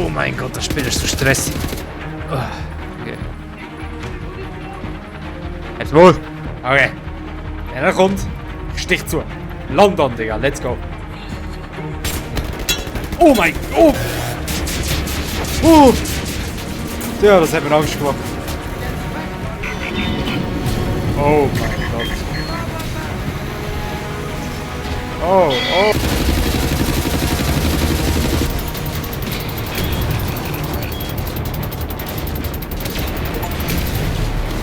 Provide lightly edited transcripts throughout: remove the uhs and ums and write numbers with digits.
Oh mein Gott, das Spiel ist so stressig. Oh, okay. Jetzt wohl. Okay. Wenn er kommt, ich stich zu. London, Digga, let's go. Oh mein Gott. Ja, das hat mir Angst gemacht. Oh mein Gott. Oh.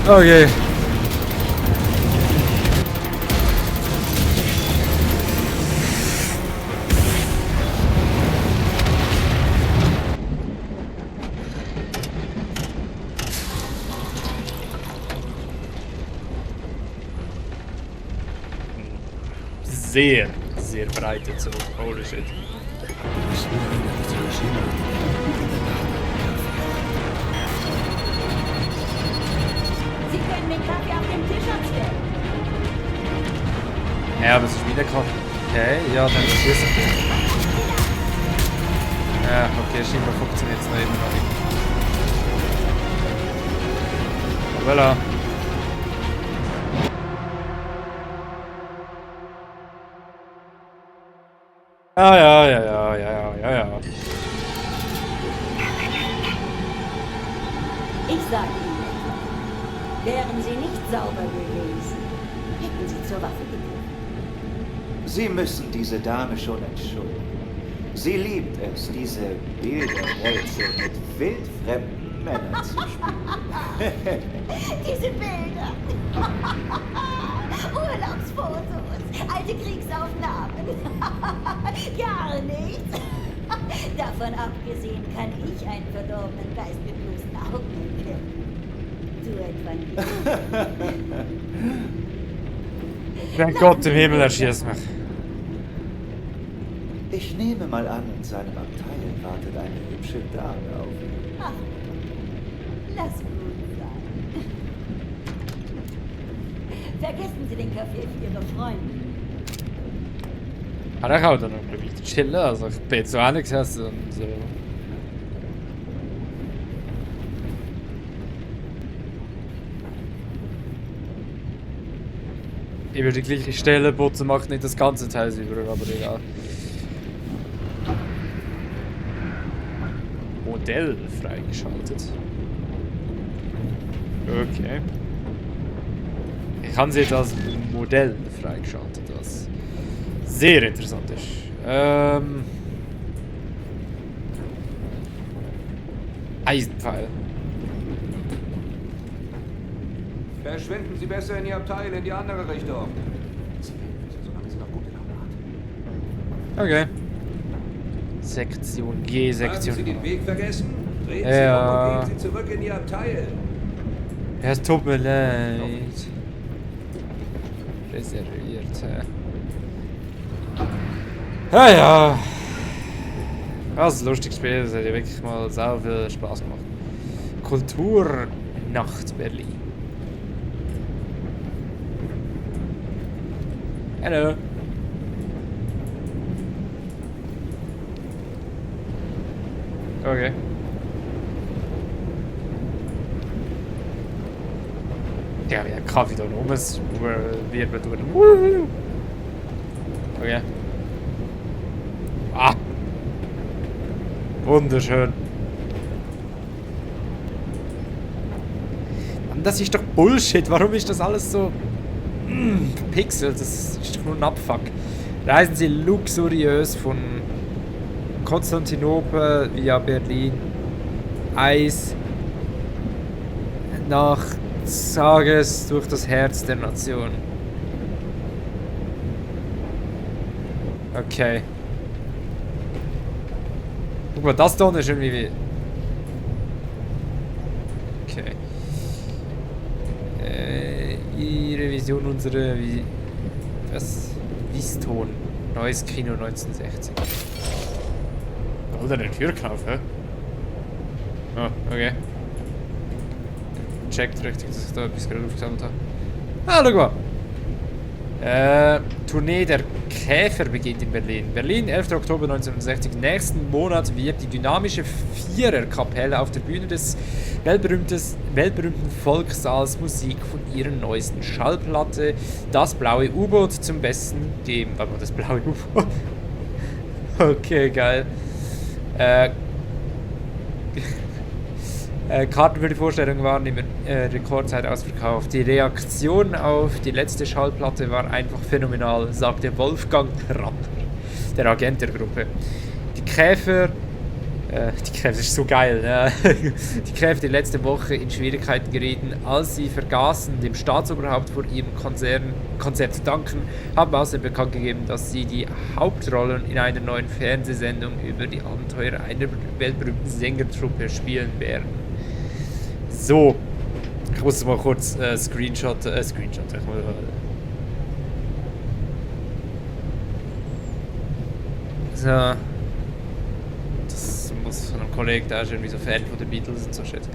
Okay. Sehr, sehr breite Zone. Holy shit. Sie können den Kaffee auf dem Tisch abstellen. Ja, aber es ist wieder Kaffee. Okay, ja, dann ist es. Ja, okay, scheinbar funktioniert es noch immer noch nicht. Voilà. Ja. Ich sage Ihnen etwas. Wären Sie nicht sauber gewesen, hätten Sie zur Waffe gegriffen. Sie müssen diese Dame schon entschuldigen. Sie liebt es, diese Bilderrätsel mit wildfremden Männern zu spielen. Diese Bilder. Urlaubsfotos, alte Kriegsaufnahmen. Gar nichts. Davon abgesehen kann ich einen verdorbenen Geist mit bloßen Augen erkennen. Du etwa nicht. Mein Gott im Himmel, erschießt mich. Ich nehme mal an, in seinem Abteil wartet eine hübsche Dame auf ihn. Ach, lass gut sein. Vergessen Sie den Kaffee für Ihre Freunde. Aber ich auch dann noch ein bisschen chillen, also ich bin jetzt so auch nichts essen und so. Über die gleiche Stelle putzen macht nicht das ganze Teil über, aber egal. Modell freigeschaltet. Okay. Ich habe sie jetzt als Modell freigeschaltet, was sehr interessant ist. Eisenpfeil. Verschwinden Sie besser in Ihr Abteil, in die andere Richtung. Solange Sie noch gute Laune hat. Okay. Sektion G, Haben Sektion Sie den Weg vergessen? Drehen Ja. Sie um und gehen Sie zurück in Ihr Abteil. Es tut mir leid. Reserviert. Ja. Was ein lustiges Spiel, das hat ja wirklich mal sehr viel Spaß gemacht. Kulturnacht Berlin. Hallo. Okay. Ja, wie ein Kaffee da oben ist, wird man tun. Okay. Ah! Wunderschön. Mann, das ist doch Bullshit. Warum ist das alles so verpixelt? Das ist doch nur ein Abfuck. Reisen Sie luxuriös von Konstantinopel via Berlin Eis nach Sages durch das Herz der Nation. Okay. Guck mal, das da unten ist irgendwie wie... Okay. Ihre Vision, unsere... Was? Viston. Neues Kino 1960. Alter, der Türknopf, hä? Oh, okay. Checkt richtig, dass ich da etwas gerade aufgesammelt habe. Ah, schau mal. Tournee der Käfer beginnt in Berlin. Berlin, 11. Oktober 1960. Nächsten Monat wird die dynamische Viererkapelle auf der Bühne des weltberühmten Volkssaals Musik von ihrer neuesten Schallplatte Das blaue U-Boot zum Besten geben. Warte mal, das blaue U-Boot. Okay, geil. Karten für die Vorstellung waren in Rekordzeit ausverkauft. Die Reaktion auf die letzte Schallplatte war einfach phänomenal, sagte Wolfgang Rapp, der Agent der Gruppe. Die Käfer ist so geil, ne? Die Käfer die letzte Woche in Schwierigkeiten gerieten, als sie vergaßen, dem Staatsoberhaupt vor ihrem Konzert zu danken, haben außerdem bekannt gegeben, dass sie die Hauptrollen in einer neuen Fernsehsendung über die Abenteuer einer weltberühmten Sängertruppe spielen werden. So, ich muss mal kurz Screenshot. So. Das muss von einem Kollegen, der ist irgendwie so Fan von den Beatles und so shit.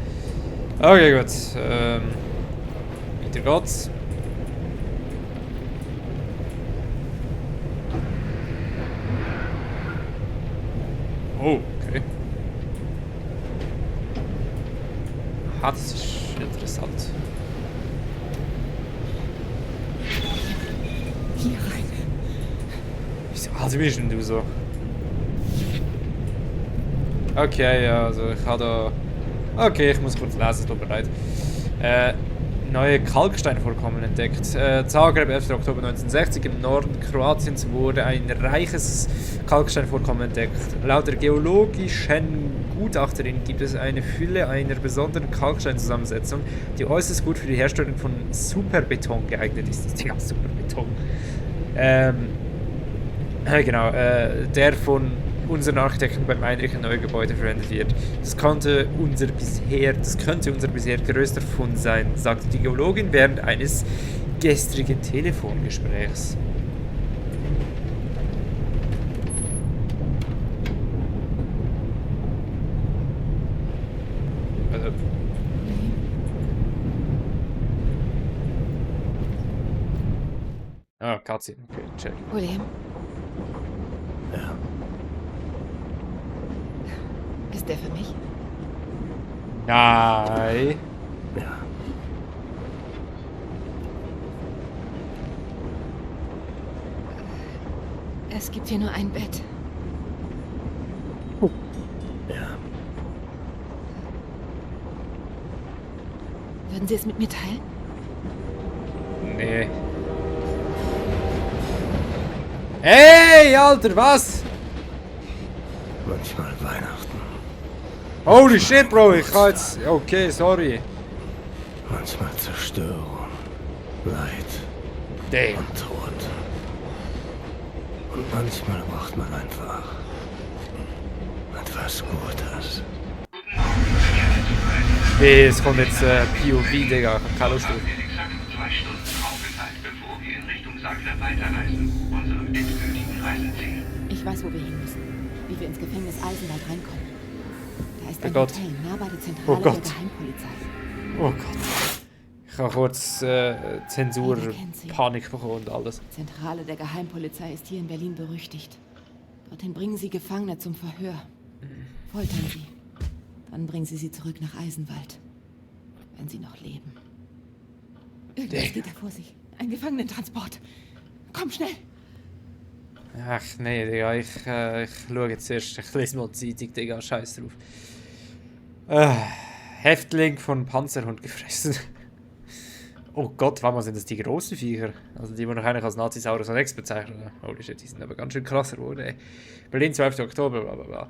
Okay, gut. Weiter geht's. Oh, okay. Das ist interessant. Hier rein. Wieso alt bist denn du so? Okay, ja, also ich habe da... Okay, ich muss kurz lesen, tut mir leid. Neue Kalksteinvorkommen entdeckt. Zagreb, 11. Oktober 1960, im Norden Kroatiens wurde ein reiches Kalksteinvorkommen entdeckt. Laut der geologischen Gutachterin gibt es eine Fülle einer besonderen Kalksteinzusammensetzung, die äußerst gut für die Herstellung von Superbeton geeignet ist. Das Ding heißt Superbeton. Genau, der von unseren Architekten beim Einrichten neuer Gebäude verwendet wird. Das könnte unser bisher größter Fund sein, sagte die Geologin während eines gestrigen Telefongesprächs. Also. Ah, Cutscene. Okay, check. William, Ja. ist der für mich? Nein. Ja. Es gibt hier nur ein Bett. Ja. Würden Sie es mit mir teilen? Nee. Hey, Alter, was? Manchmal Weihnachten, Holy shit, Bro, ich kann jetzt... Okay, sorry. manchmal Zerstörung, Leid Damn. und Tod. Und manchmal braucht man einfach etwas Gutes. Hey, es kommt jetzt POV, Digga. Ich hab keine Lust drauf. Exakt 2 Stunden Aufenthalt, bevor wir in Richtung Zagreb weiterreisen, unserem endgültigen Reiseziel. Ich weiß, wo wir hin müssen. Wie wir ins Gefängnis Eisenwald reinkommen. Da ist Oh ein Gott. Hotel nah bei der Oh Zentrale Gott. der Geheimpolizei. Oh Gott. Ich habe kurz Zensur, Panik bekommen und alles. Die Zentrale der Geheimpolizei ist hier in Berlin berüchtigt. Dorthin bringen sie Gefangene zum Verhör. Foltern sie. Dann bringen sie zurück nach Eisenwald. Wenn sie noch leben. Irgendwas geht da vor sich. Ein Gefangenentransport. Komm schnell! Ach nee, Digga, ich schaue jetzt erst. Ich lese mal die Zeitung, Digga, scheiß drauf. Häftling von Panzerhund gefressen. Oh Gott, warte mal, sind das die grossen Viecher? Also die man noch eigentlich als Nazisaurus Rex bezeichnen. Holy shit, die sind aber ganz schön krasser geworden, ey. Berlin, 12. Oktober, bla bla bla.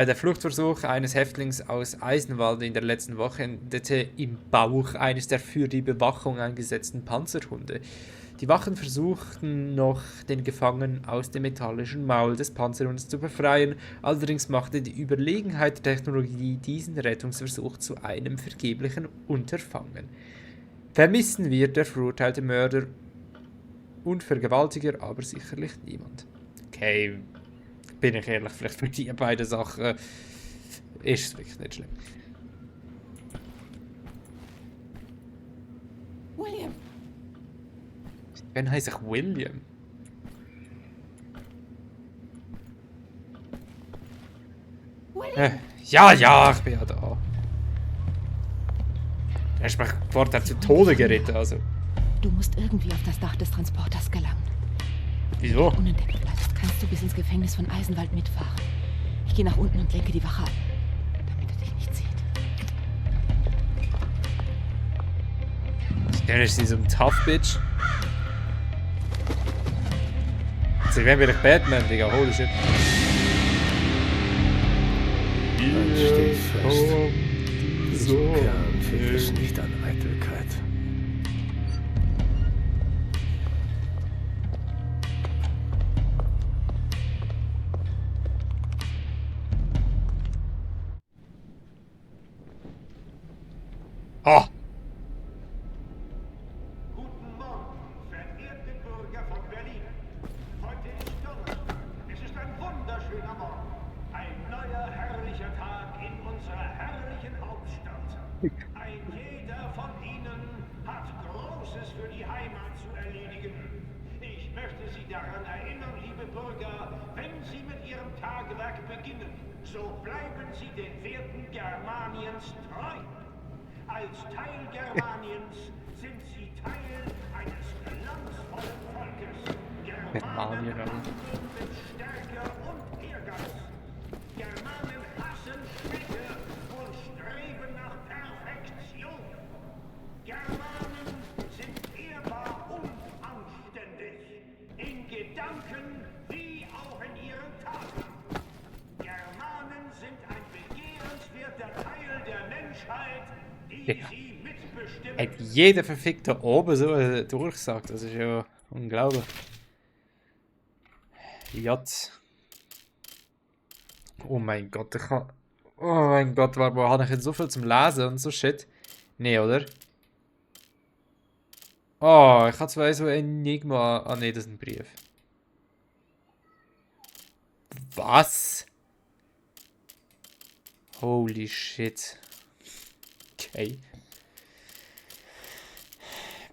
Der Fluchtversuch eines Häftlings aus Eisenwald in der letzten Woche endete im Bauch eines der für die Bewachung eingesetzten Panzerhunde. Die Wachen versuchten noch, den Gefangenen aus dem metallischen Maul des Panzerhundes zu befreien, allerdings machte die Überlegenheit der Technologie diesen Rettungsversuch zu einem vergeblichen Unterfangen. Vermissen wird der verurteilte Mörder und Vergewaltiger aber sicherlich niemand. Okay, bin ich ehrlich, vielleicht für die beiden Sachen ist es wirklich nicht schlimm. William! Ben heißt ich William. Ja, ja, ich bin ja da. Er ist mich vorher zu Tode geritten, also. Du musst irgendwie auf das Dach des Transporters gelangen. Wieso? Wenn du unentdeckt bleibst, kannst du bis ins Gefängnis von Eisenwald mitfahren. Ich gehe nach unten und lenke die Wache an, damit er dich nicht sieht. Der ist so ein Tough Bitch. Sie werden wieder Batman, Digga, holy shit. Dann steht fest. Diesem Kern fehlt es nicht an Eitelkeit. Oh! Guten Morgen, verehrte Bürger von Berlin. Heute ist Donnerstag. Es ist ein wunderschöner Morgen. Ein neuer, herrlicher Tag in unserer herrlichen Hauptstadt. Ein jeder von Ihnen hat Großes für die Heimat zu erledigen. Ich möchte Sie daran erinnern, liebe Bürger, wenn Sie mit Ihrem Tagewerk beginnen, so bleiben Sie den Werten Germaniens treu. Als Teil Germaniens sind sie Teil eines glanzvollen Volkes. Germanen handeln mit Stärke und Ehrgeiz. Germanen hassen Schwäche und streben nach Perfektion. Germanen sind ehrbar und anständig. In Gedanken wie auch in ihren Taten. Germanen sind ein begehrenswerter Teil der Menschheit, Ja. Hat jeder verfickte oben so durchsagt. Das ist ja unglaublich. Jatz. Oh mein Gott, ich kann. Oh mein Gott, wo habe ich jetzt so viel zum Lesen und so shit? Nee, oder? Oh, ich habe zwei so Enigma. Ah nee, das ist ein Brief. Was? Holy shit. Okay.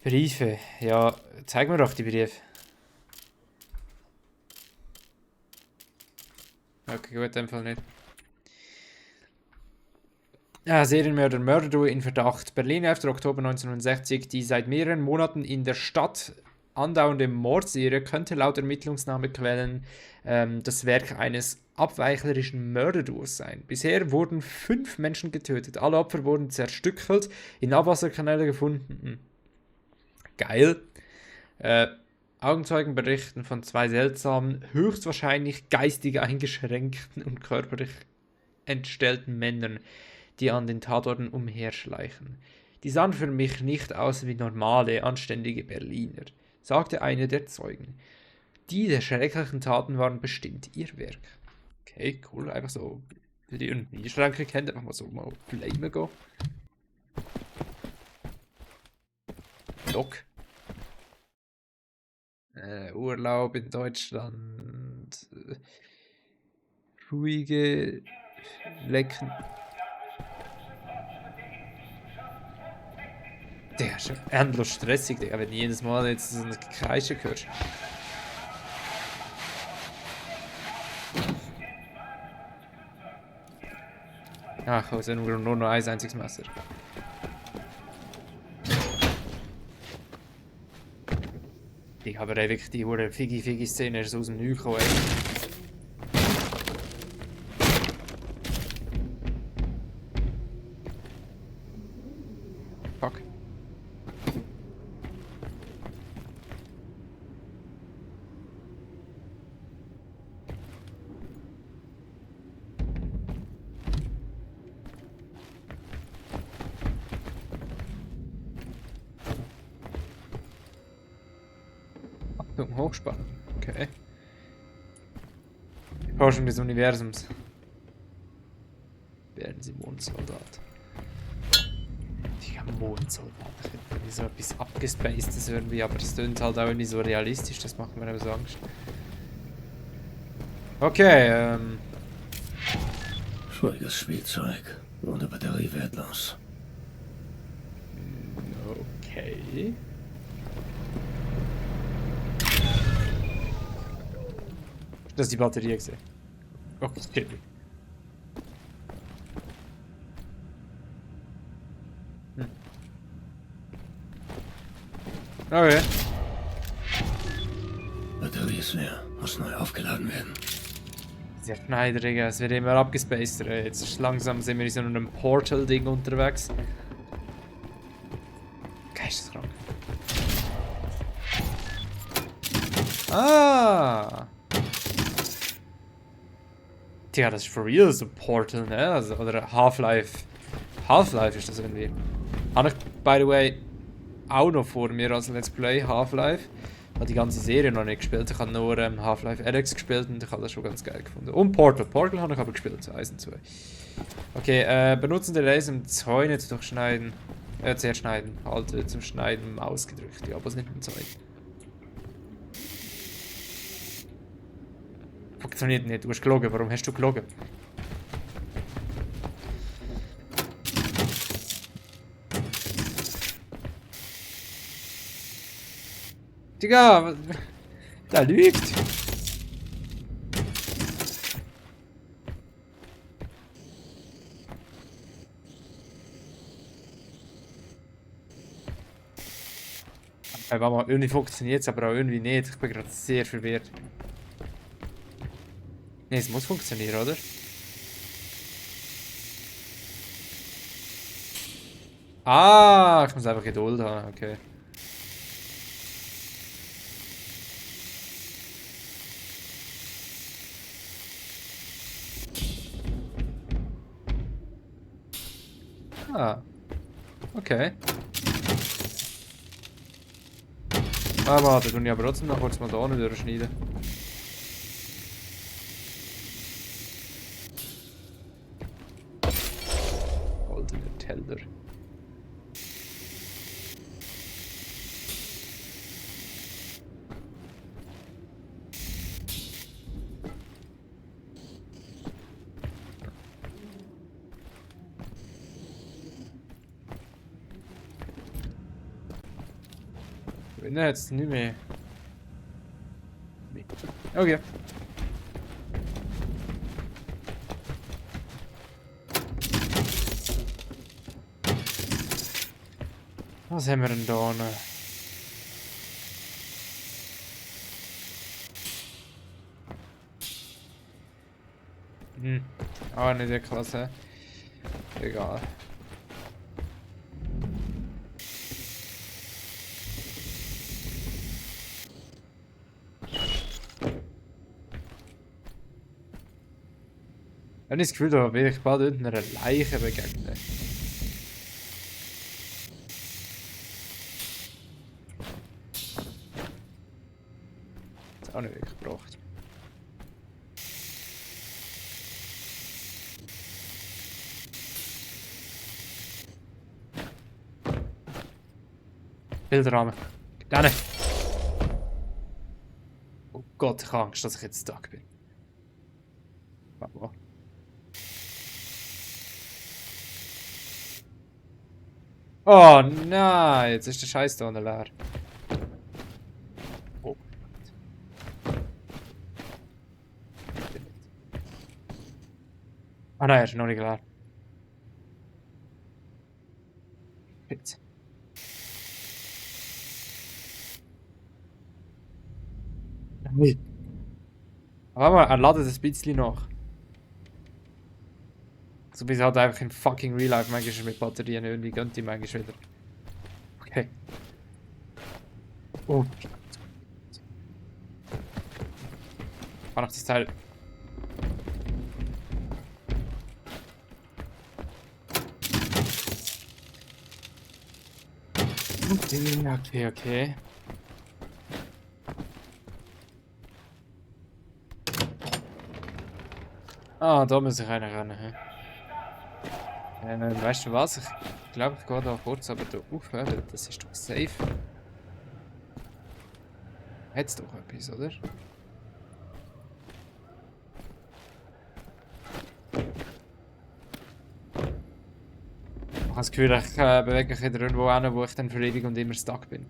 Briefe. Ja, zeig mir doch die Briefe. Okay, gut, einfach nicht. Ja, Serienmörder Mörderduo in Verdacht. Berlin, 11. Oktober 1960. Die seit mehreren Monaten in der Stadt andauernde Mordserie könnte laut Ermittlungsnahmequellen das Werk eines abweichlerischen Mörderduos sein. Bisher wurden 5 Menschen getötet. Alle Opfer wurden zerstückelt, in Abwasserkanäle gefunden. Geil. Augenzeugen berichten von 2 seltsamen, höchstwahrscheinlich geistig eingeschränkten und körperlich entstellten Männern, die an den Tatorten umherschleichen. Die sahen für mich nicht aus wie normale, anständige Berliner, sagte einer der Zeugen. Die der schrecklichen Taten waren bestimmt ihr Werk. Okay, cool, einfach so, wie die irgendwie Schranke kennt, einfach mal so mal flamen gehen. Doc. Urlaub in Deutschland. Ruhige Lecken. Der ist schon endlos stressig, Digga, wenn jedes Mal jetzt so ein Kreischen hörst. Ach, also nur noch ein einziges Messer. Ich habe wirklich die Figi-Szene aus dem Nichts gekommen. Fuck. Achtung, Hochspannung. Okay. Die Forschung des Universums. Werden Sie Mondsoldat. Ja, Mondsoldat. Ich hätte irgendwie so etwas abgespacedes irgendwie, aber es klingt halt auch irgendwie so realistisch, das macht mir auch so Angst. Okay, Schwieriges Spielzeug. Ohne Batterie wertlos. Okay. Das ist die Batterie gesehen. Okay. Okay. Batterie ist leer. Muss neu aufgeladen werden. Sehr Schneider, Digga. Es wird immer abgespaced. Jetzt ist langsam sind wir in so einem Portal-Ding unterwegs. Geisteskrank. Ah! Tja, das ist for real so Portal, ne? Also, oder Half-Life. Half-Life ist das irgendwie. Habe ich, by the way, auch noch vor mir als Let's Play Half-Life. Ich habe die ganze Serie noch nicht gespielt. Ich habe nur Half-Life Alyx gespielt und ich habe das schon ganz geil gefunden. Und Portal. Portal habe ich aber gespielt, so 1 und 2. Okay, benutzen den Laser, um Zäune zu durchschneiden. Zuerst schneiden. Halt zum Schneiden ausgedrückt. Ja, aber es nicht mit Zäune. Funktioniert nicht. Du hast gelogen. Warum hast du gelogen? Digga, da lügt. Warte mal, irgendwie funktioniert es, aber auch irgendwie nicht. Ich bin gerade sehr verwirrt. Ne, es muss funktionieren, oder? Ah, ich muss einfach Geduld haben, okay. Ah. Okay. Ah, warte, tun ich aber trotzdem noch kurz mal da unten durchschneiden. Goldener Teller. Ne, jetzt nicht mehr. Okay. Was haben wir denn da noch? Aber nicht der Klasse. Egal. Ich habe das Gefühl, da werde ich bald irgendeiner Leiche begegnen. Das ist auch nicht wirklich gebracht. Bilderrahmen. Da nicht. Oh Gott, ich habe Angst, dass ich jetzt stuck bin. Warte. Oh nein, jetzt ist der Scheiß da leer. Oh. Ah nein, er ist noch nicht leer. Jetzt. Nein. Aber warte mal, er ladet ein bisschen nach. So bis halt einfach in fucking Real Life manchmal mit Batterien irgendwie gönnt die manchmal wieder. Okay. Oh. Kann ich das Teil. Okay. Ah, da muss ich einer rennen. He? Weißt du was? Ich glaube, ich gehe da kurz aber da aufhören. Das ist doch safe. Hat's doch etwas, oder? Ich habe das Gefühl, ich bewege mich wieder irgendwo hin, wo ich dann für ewig und immer stuck bin.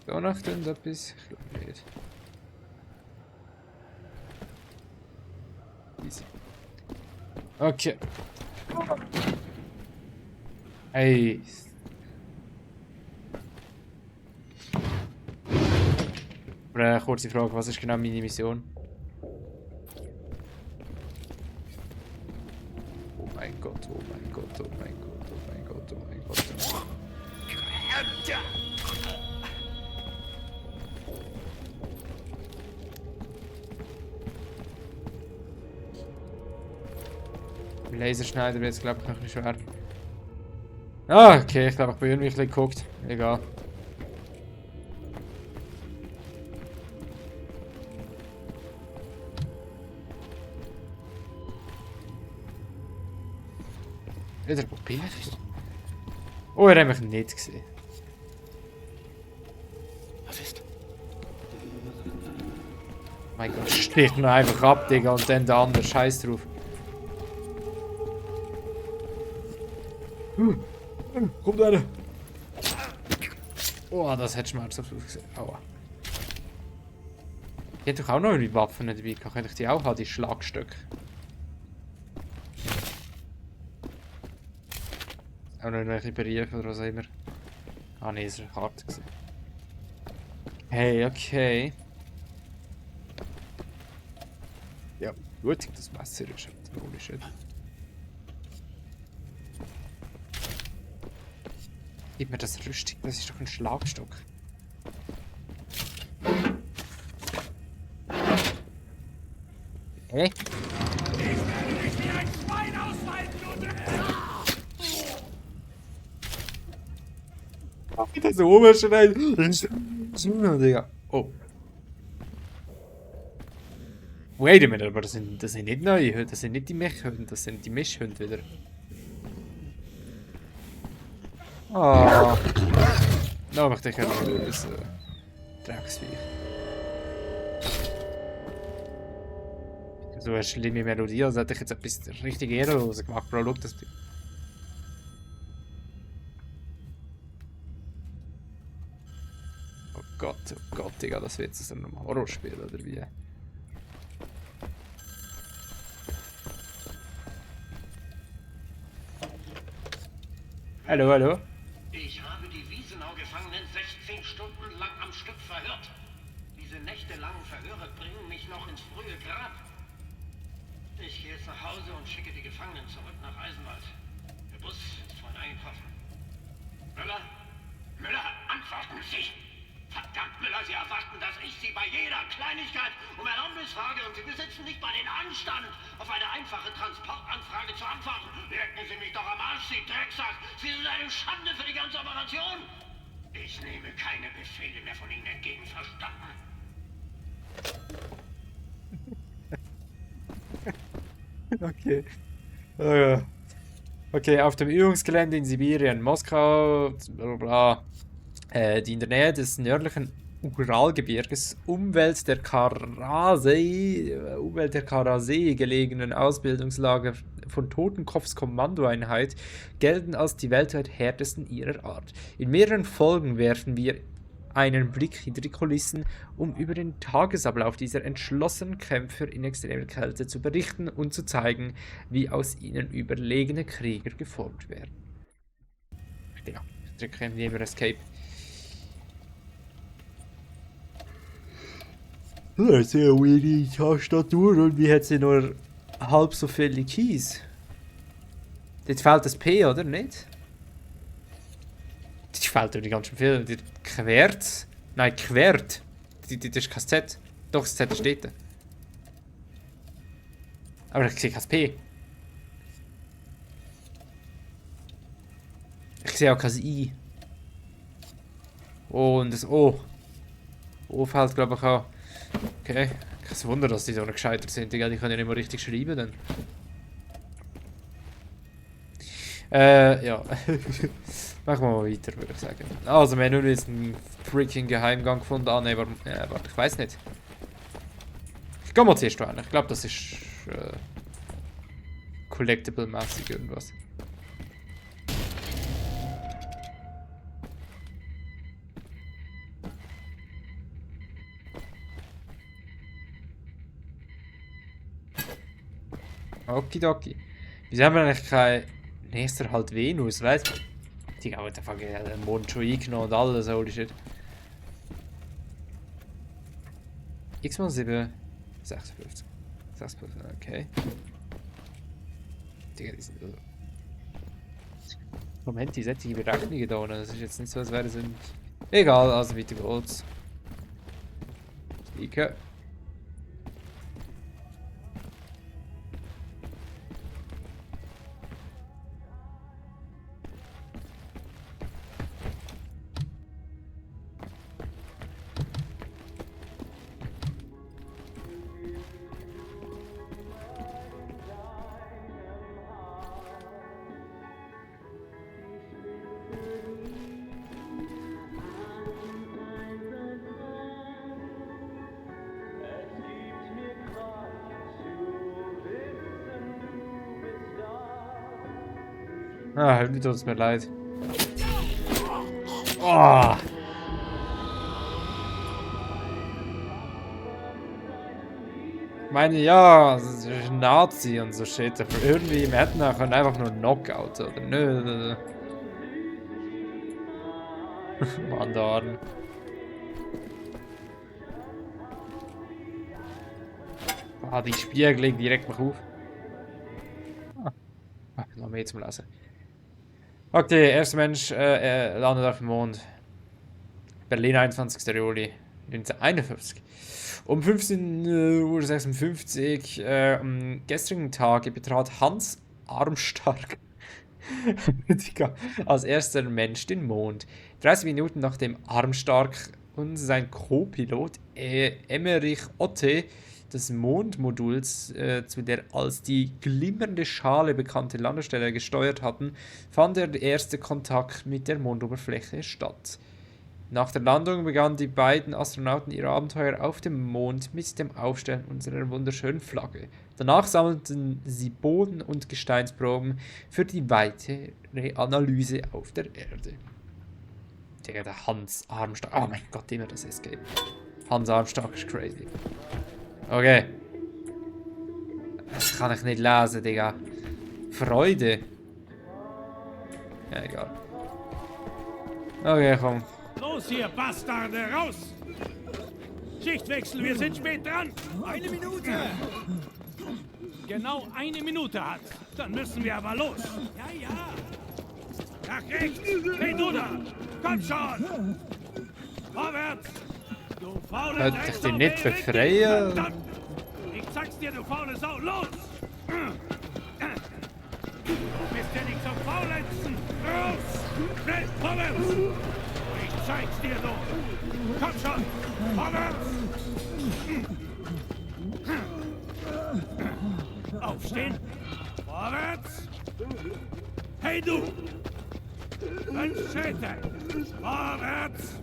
Da noch etwas? Ich glaube nicht. Easy. Okay. Ey. Aber eine kurze Frage, was ist genau meine Mission? Oh mein Gott, oh mein Gott, oh mein Gott, oh mein Gott, oh mein Gott. Laserschneider wird jetzt, glaube ich, noch ein bisschen schwer. Ah, okay, ich glaube, ich bin irgendwie ein bisschen geguckt. Egal. Wieder probiert. Oh, er hat mich nicht gesehen. Was ist? Mein Gott, stich ihn einfach ab, Digga, und dann der andere. Scheiß drauf. Kommt einer! Oh, das hat schmerzhaft ausgesehen. Aua. Ich hätte doch auch noch eine Waffen dabei. Könnte ich die auch haben, die Schlagstöcke? Auch noch irgendwelche Briefe oder was auch immer. Ah ne, es war eine Karte. Hey, okay. Ja, gut, das Messer ist halt holy shit. Gib mir das Rüstung, das ist doch ein Schlagstock. Hey? Wie der so rumschreit. Digga. Oh. Wait a minute, aber das sind nicht neue Hunde, das sind nicht die Mechhunde, das sind die Mischhunde wieder. Ah. Nou, wacht, ik ga nog eens Drecksviech. So eine schlimme Melodie, als hätte ich jetzt etwas richtig Ehrenloses gemacht. Bro, schau das. Oh Gott, Digga, das wird jetzt so ein Horrorspiel, oder wie? Hallo, hallo. Ich habe die Wiesenau-Gefangenen 16 Stunden lang am Stück verhört. Diese nächtelangen Verhöre bringen mich noch ins frühe Grab. Ich gehe jetzt nach Hause und schicke die Gefangenen zurück nach Eisenwald. Der Bus ist vorhin eingetroffen. Müller? Müller, antworten Sie! Verdammt, Müller, Sie erwarten, dass ich Sie bei jeder Kleinigkeit um Erlaubnis frage und Sie besitzen nicht mal den Anstand, auf eine einfache Transportanfrage zu antworten. Lecken Sie mich doch am Arsch, Sie Drecksack! Sie sind eine Schande für die ganze Operation! Ich nehme keine Befehle mehr von Ihnen entgegen, verstanden? Okay. Okay, auf dem Übungsgelände in Sibirien, Moskau, bla bla. Die in der Nähe des nördlichen Uralgebirges, Umwelt der Karasee gelegenen Ausbildungslager von Totenkopfs Kommandoeinheit gelten als die weltweit härtesten ihrer Art. In mehreren Folgen werfen wir einen Blick hinter die Kulissen, um über den Tagesablauf dieser entschlossenen Kämpfer in extremer Kälte zu berichten und zu zeigen, wie aus ihnen überlegene Krieger geformt werden. Ja, ich drücke neben Escape. Das ist ja wenig Tastatur und wie hat sie nur halb so viele Keys? Jetzt fehlt das P, oder nicht? Das fehlt irgendwie ganz schön viel. Die quert. Nein, quert. Das ist kein Z. Doch, das Z steht da. Aber ich sehe kein P. Ich sehe auch kein I. Oh, und das O. O fehlt, glaube ich, auch. Okay. Kein Wunder, dass die so gescheitert sind. Die können ja nicht mehr richtig schreiben dann. Ja. Machen wir mal weiter, würde ich sagen. Also, wir haben nur jetzt einen freaking Geheimgang gefunden. Ah, ne, warte, ich weiß nicht. Ich gehe mal zuerst rein. Ich glaube, das ist collectible-mäßig irgendwas. Okidoki. Wieso haben wir eigentlich kein nächster halt Venus, weißt du? Die haben einfach den Mond schon eingenommen und alles, holy shit. X mal 7, 56. 56, okay. Digga, die sind. Moment, die sättige Berechnungen da unten. Das ist jetzt nicht so, als wäre es sind. Egal, also weiter geht's. Sneaker. Ah, irgendwie tut es mir leid. Oh. Ich meine, ja, es ist ein Nazi und so shit, aber irgendwie im Erdnach und einfach nur Knockout, oder? Nö. Mann, da Arm. Ah, die Spiegel legen direkt mal auf. Ah, noch mehr zum Lesen. Okay, erster Mensch landet auf dem Mond. Berlin, 21. Juli 1951. Um 15:56 Uhr am gestrigen Tage betrat Hans Armstark als erster Mensch den Mond. 30 Minuten nachdem Armstark und sein Co-Pilot Emmerich Otte des Mondmoduls zu der als die glimmernde Schale bekannte Landestelle gesteuert hatten, fand der erste Kontakt mit der Mondoberfläche statt. Nach der Landung begannen die beiden Astronauten ihr Abenteuer auf dem Mond mit dem Aufstellen unserer wunderschönen Flagge. Danach sammelten sie Boden- und Gesteinsproben für die weitere Analyse auf der Erde. Digga, der Hans Armstark. Oh mein Gott, immer das Escape. Hans Armstark ist crazy. Okay. Das kann ich nicht lesen, Digga. Freude. Ja, egal. Okay, komm. Los hier, Bastarde, raus! Schichtwechsel, wir sind spät dran! 1 Minute! Genau 1 Minute hat. Dann müssen wir aber los. Ja. Nach rechts! Hey, du da! Komm schon! Vorwärts! Du faule Könnte ich dich nicht befreien? Ich sag's dir, du faule Sau, los! Du bist ja nicht zum Faulenzen! Los! Schnell, vorwärts! Ich zeig's dir, du! Komm schon! Vorwärts! Aufstehen! Vorwärts! Hey, du! 5 Schritte! Vorwärts!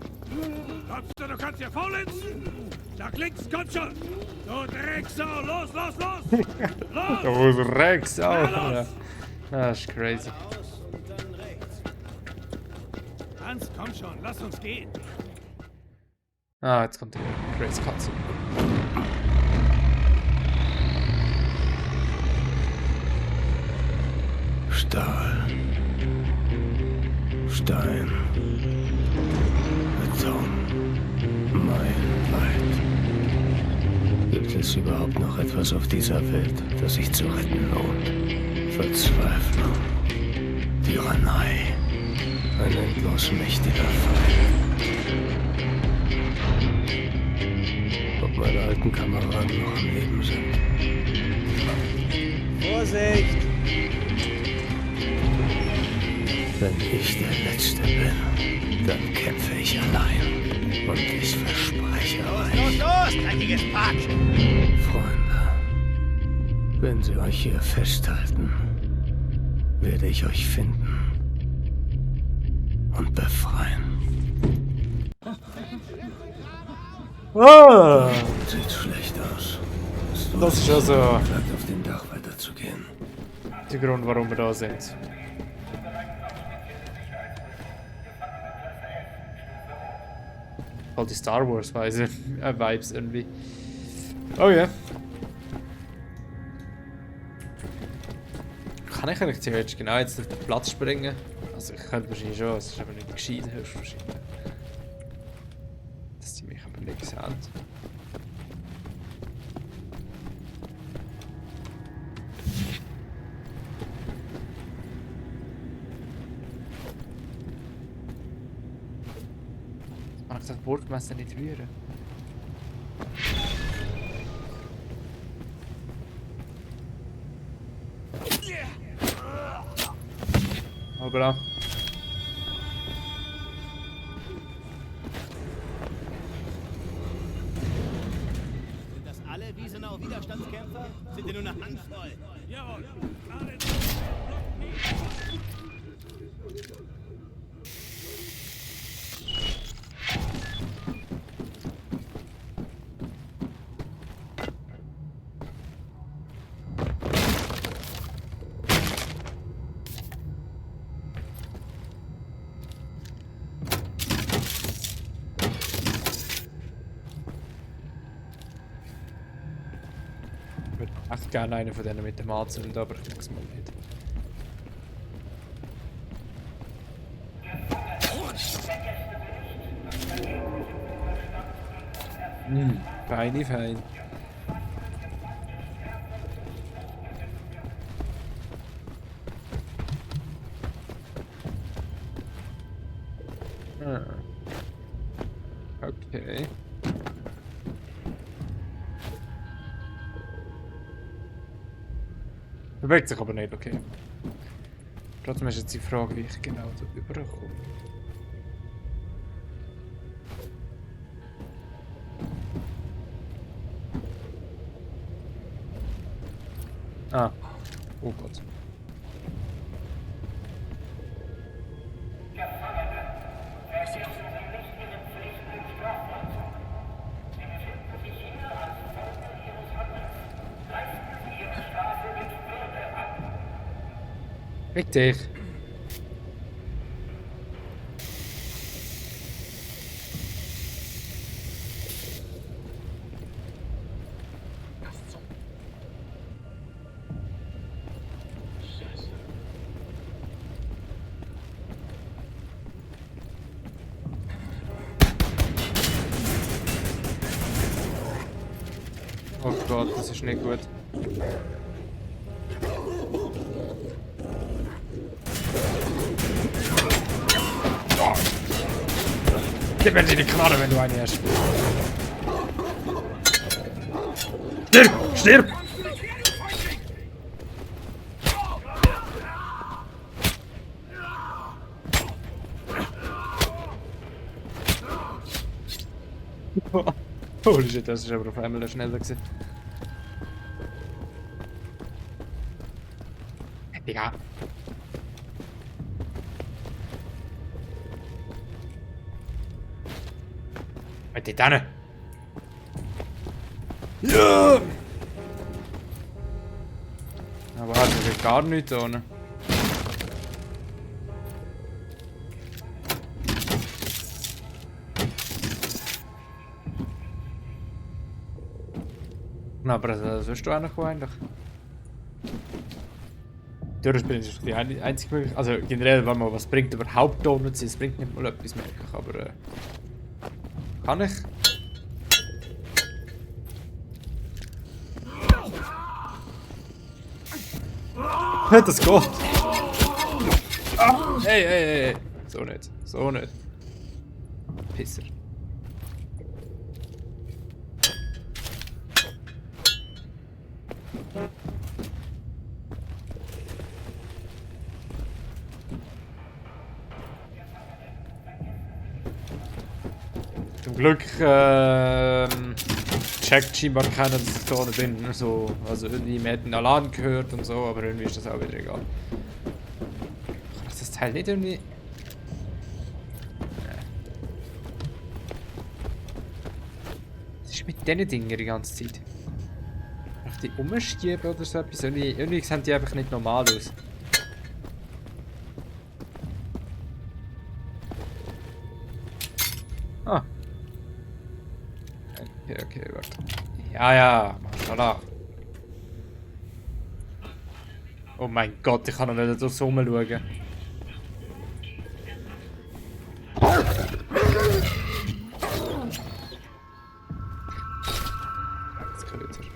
Glaubst du kannst hier faulenzen? Nach links, komm schon! Du Drecksau! Los! Los! Du Drecksau! Das ist crazy. Hans, komm schon, lass uns gehen. Ah, jetzt kommt der Crazy Katze. Stahl, Stein, Beton, meilenweit. Gibt es überhaupt noch etwas auf dieser Welt, das sich zu retten lohnt? Verzweiflung, Tyrannei, ein endlos mächtiger Feind. Ob meine alten Kameraden noch am Leben sind? Vorsicht! Wenn ich der Letzte bin, dann kämpfe ich allein. Und ich verspreche euch... Los, dreckiges Pack! Freunde, wenn sie euch hier festhalten, werde ich euch finden und befreien. Ah, Sieht schlecht aus. das ist also Bleibt auf dem Dach weiterzugehen. der Grund, warum wir da sind. Halt die Star Wars Weise, Vibes irgendwie. Oh ja. Kann ich eigentlich theoretisch genau jetzt auf den Platz springen? Also ich könnte wahrscheinlich schon, es ist aber nicht gescheit, höchstwahrscheinlich. Dass die mich aber nicht sehen. Man kann das Wurfmesser nicht rühren. Aber Sind das alle Wiesenauer Widerstandskämpfer? Sind nur eine Handvoll? Jawohl. ich würde echt gerne einen von denen mit dem anzünden, aber ich mag's mal nicht. Feini fein. Okay. Bewegt sich aber nicht, okay. Trotzdem ist jetzt die Frage, wie ich genau da überkomme. Ah. Oh Gott. Richtig. Oh Gott, das ist nicht gut. Gib mir die Knarre, wenn du eine hast. Stirb! Stirb! Holy shit, das ist aber auf einmal schneller gewesen. Digga. Mit die Tanne. Ja! Aber das ist gar nichts ohne. Aber das wirst du auch noch eigentlich. Durchspielen ist die einzige Möglichkeit. Also generell, wenn man was bringt, überhaupt Donuts, es bringt nicht mal etwas, merke ich. Aber kann ich? Das geht! Hey, hey, hey! So nicht, so nicht. Pisser. Zum Glück checkt scheinbar keiner, dass ich da bin. So, also irgendwie, man hat einen Alarm gehört und so, aber irgendwie ist das auch wieder egal. Kann ich das Teil nicht irgendwie... Was ist mit diesen Dingen die ganze Zeit? Kann ich die umschieben oder so etwas? Irgendwie sehen die einfach nicht normal aus. Ah. Okay, okay, warte. Ja, ja, Mashallah. Oh mein Gott, ich kann noch nicht durchs Herum schauen. Jetzt kann ich wieder.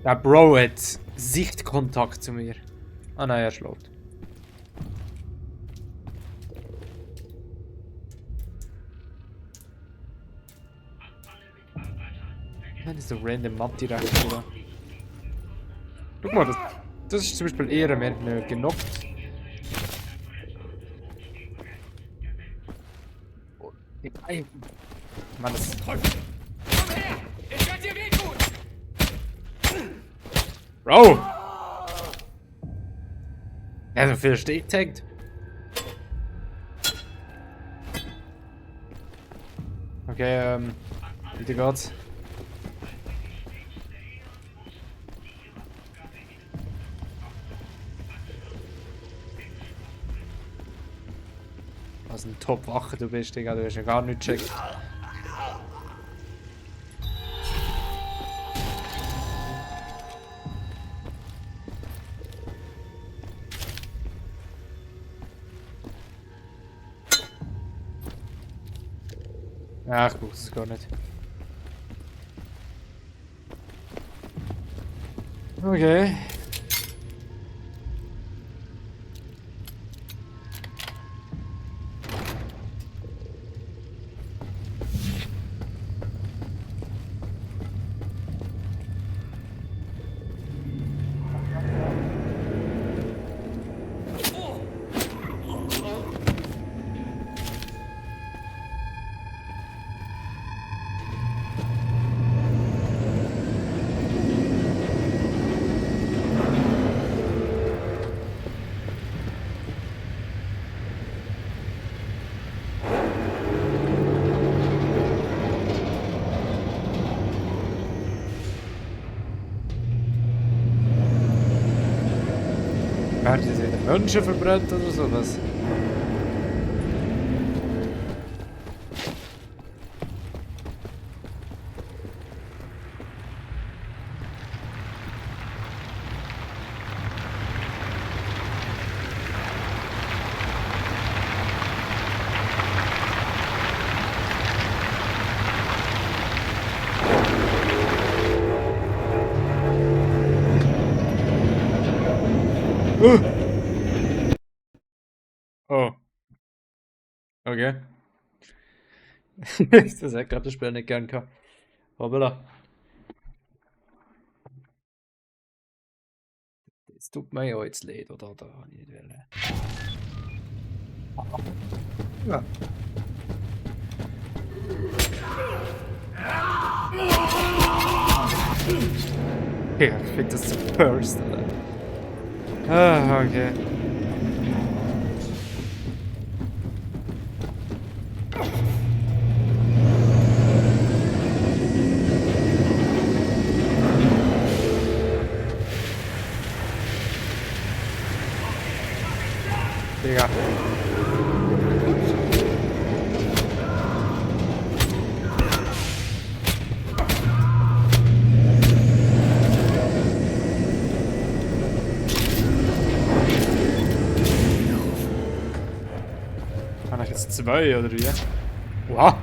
Der Bro hat Sichtkontakt zu mir. Ah nein, er schlägt. Das ist so random Map direkt, oder? Guck mal, das ist zum Beispiel eher, wir haben ihn genockt. Oh, nein. Mann, das... Komm her! Ich werde dir wehtun! Bro! Er hat so viel Steg gezeigt. Okay, wieder geht's. Was ein Top-Wache du bist, Digga, du hast ja gar nicht gecheckt. Ja, ich brauche es gar nicht. Okay. Werden sie wieder Menschen verbrannt oder sowas? Oh. Okay. Das hätte ich gerade das Spiel nicht gern gehabt. Hoppala. Das tut mir ja jetzt leid, oder? Da habe ich nicht wollen. Ja. Ja, ich finde das zu first, oder? Ah, okay. Digga. Kann ich jetzt 2 oder wie? Wow.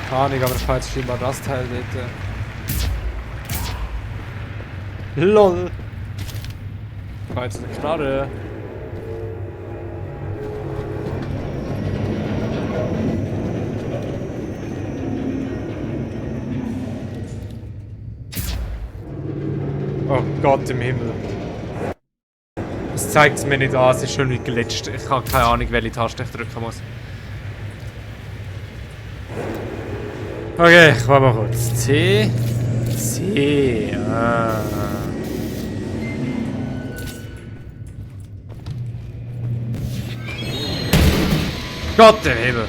Keine Ahnung, aber falls scheinbar das Teil dort. LOL! Ich war jetzt eine Knarre. Oh Gott im Himmel. Es zeigt es mir nicht an, es ist schon nicht glitscht. Ich habe keine Ahnung, welche Taste ich drücken muss. Okay, ich war mal kurz. C. C. Ah. Gott im Himmel.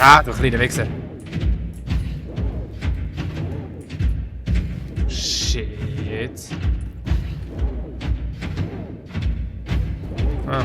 Ah, du kleiner Wichser. Shit. Ah.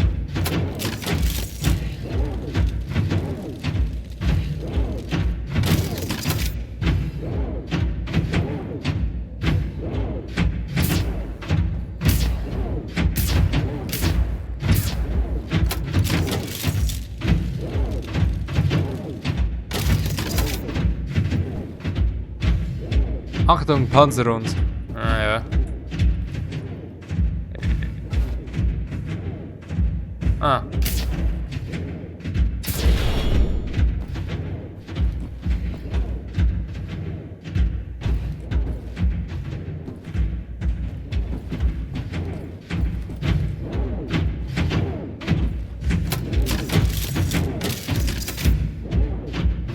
Achtung, Panzerhund. Ah ja. Ah.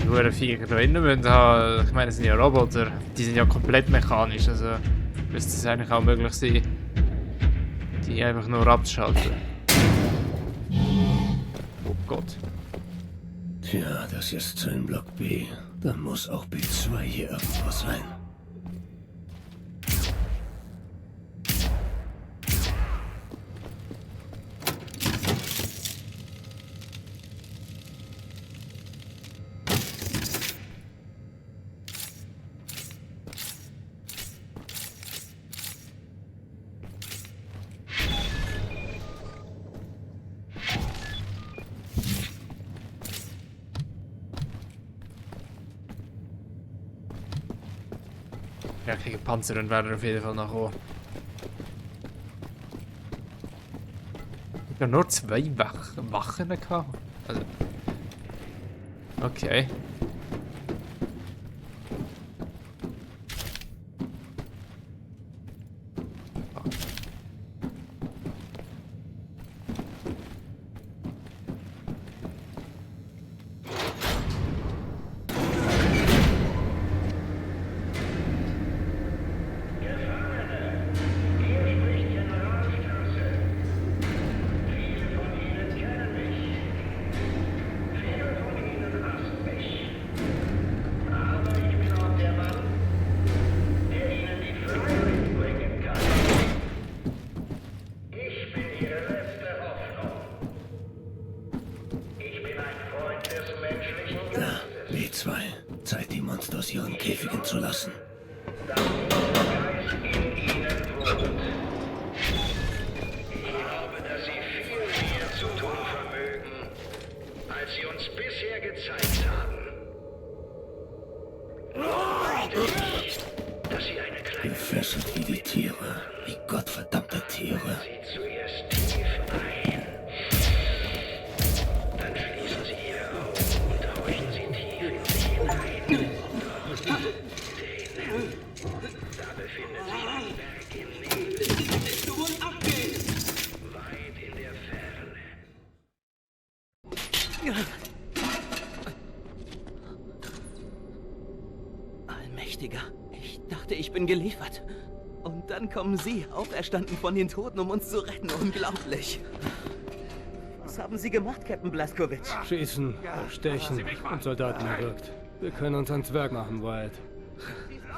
Nur Viecher drinnen müssen haben. Ich meine, es sind ja Roboter. Die sind ja komplett mechanisch. Also müsste es eigentlich auch möglich sein, die einfach nur abzuschalten. Oh Gott. Tja, das hier ist Zellenblock B. Dann muss auch B2 hier irgendwo sein. Ja, ich kriege Panzer und werden auf jeden Fall noch kommen. Ich habe nur 2 Wachen gehabt. Also. Okay. B2, Zeit, die Monster aus ihren Käfigen zu lassen. Ich glaube, dass sie viel mehr zu tun vermögen, als sie uns bisher gezeigt haben. Möchte ich, dass sie eine kleine... Gefesselt wie die Tiere, wie gottverdammte Tiere. Sie zuerst tief ein. Dann schließen sie ihre Augen und tauchen sie tief in sich hinein. Da befindet sich ein Berg im Nebel. Du musst abgehen! Weit in der Ferne. Allmächtiger, ich dachte, ich bin geliefert. Und dann kommen Sie, auferstanden von den Toten, um uns zu retten. Unglaublich. Was haben Sie gemacht, Captain Blazkowicz? Schießen, stechen und Soldaten erwürgt. Wir können uns ans Werk machen, Wyatt.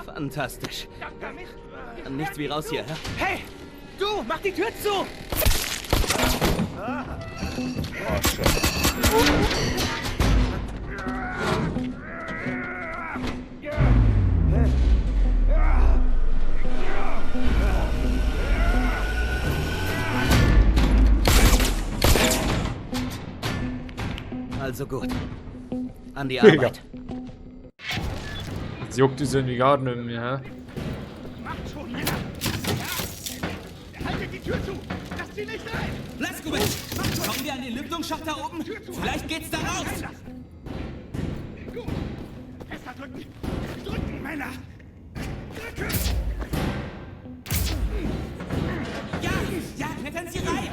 Fantastisch. Nichts wie raus hier, hä? Hey! Du, mach die Tür zu! Also gut. An die Arbeit. Jetzt juckt es irgendwie gar nicht mehr, hä? Macht schon, Männer! Ja! Haltet die Tür zu! Lasst sie nicht rein! Blazkowicz! Kommen wir an den Lüftungsschacht da oben? Vielleicht geht's da raus! Gut! Fester drücken! Drücken, Männer! Drücken! Ja! Ja, klettern Sie rein!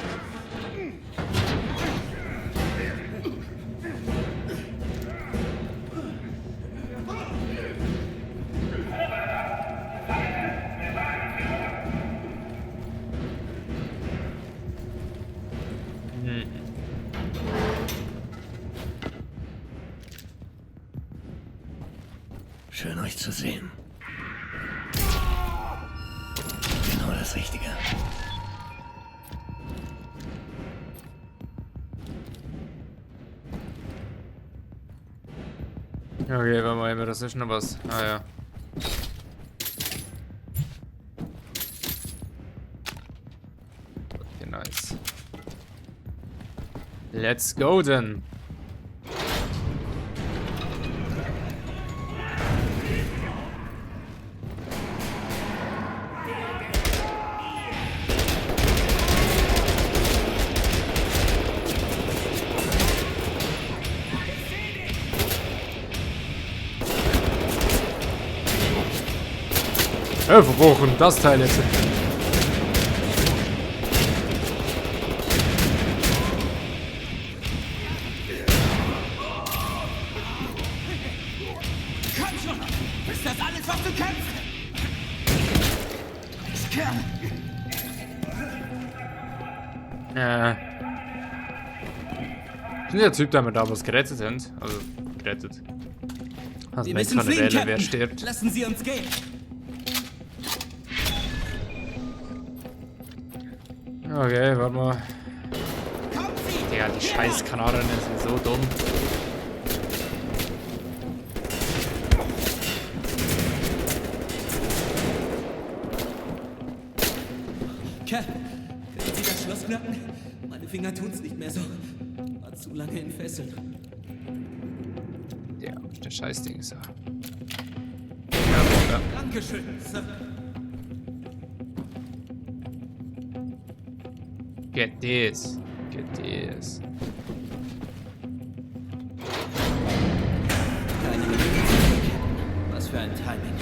Schön, euch zu sehen. Genau das Richtige. Okay, warte mal, das ist noch was. Ah ja. Okay, nice. Let's go then. Wir brauchen das Teil jetzt. Komm schon! Ist das alles, was du kannst? Ich kann! Sind der Typ, der wir da was gerettet haben? Also, gerettet. Also, Wir man müssen kann fliehen, wählen, wer Captain. stirbt. Lassen Sie uns gehen. Okay, warte mal. Digga, die scheiß Kanadier sind so dumm. Cap, können Sie das Schloss knacken? Meine Finger tun's nicht mehr so. War zu lange in Fesseln. Ja, der Scheißding ist ja. Dankeschön, Sir. Get this. Get this. Keine Minute zurück. Was für ein Timing.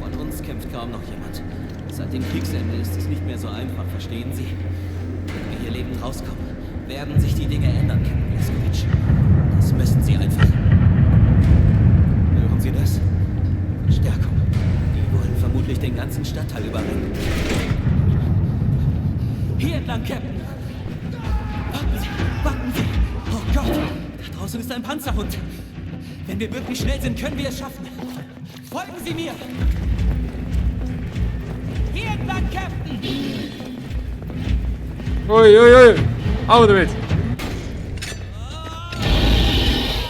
Von uns kämpft kaum noch jemand. Seit dem Kriegsende ist es nicht mehr so einfach, verstehen Sie? Wenn wir hier lebend rauskommen, werden sich die Dinge ändern, Captain Blazkowicz. Das müssen Sie einfach. Hören Sie das? Verstärkung. Die wollen vermutlich den ganzen Stadtteil überrennen. Hier entlang, Captain! Warten Sie! Warten Sie! Oh Gott! Da draußen ist ein Panzerhund! Wenn wir wirklich schnell sind, können wir es schaffen! Folgen Sie mir! Hier entlang, Captain! Ui, ui, ui! Au damit!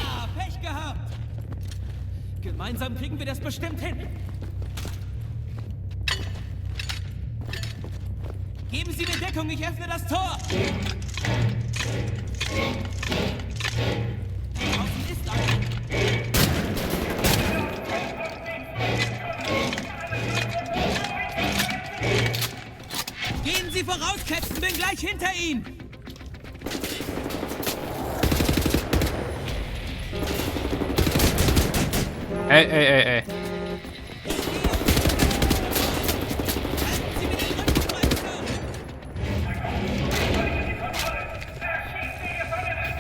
Ah, Pech gehabt! Gemeinsam kriegen wir das bestimmt hin! Geben Sie mir Deckung, ich öffne das Tor! Draußen ist einer! Gehen Sie voraus, Captain, bin gleich hinter Ihnen! Ey, ey, ey, ey.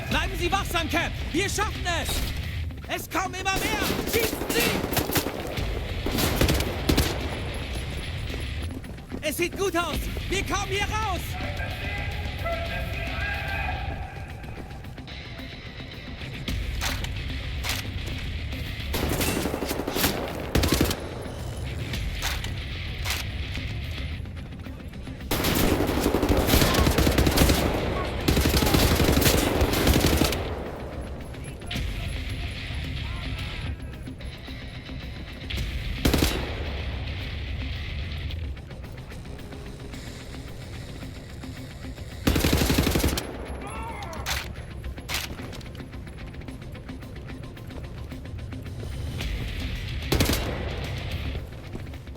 Bleiben Sie wachsam, Cap! Wir schaffen es! Es kommen immer mehr! Schießen Sie! Es sieht gut aus! Wir kommen hier raus!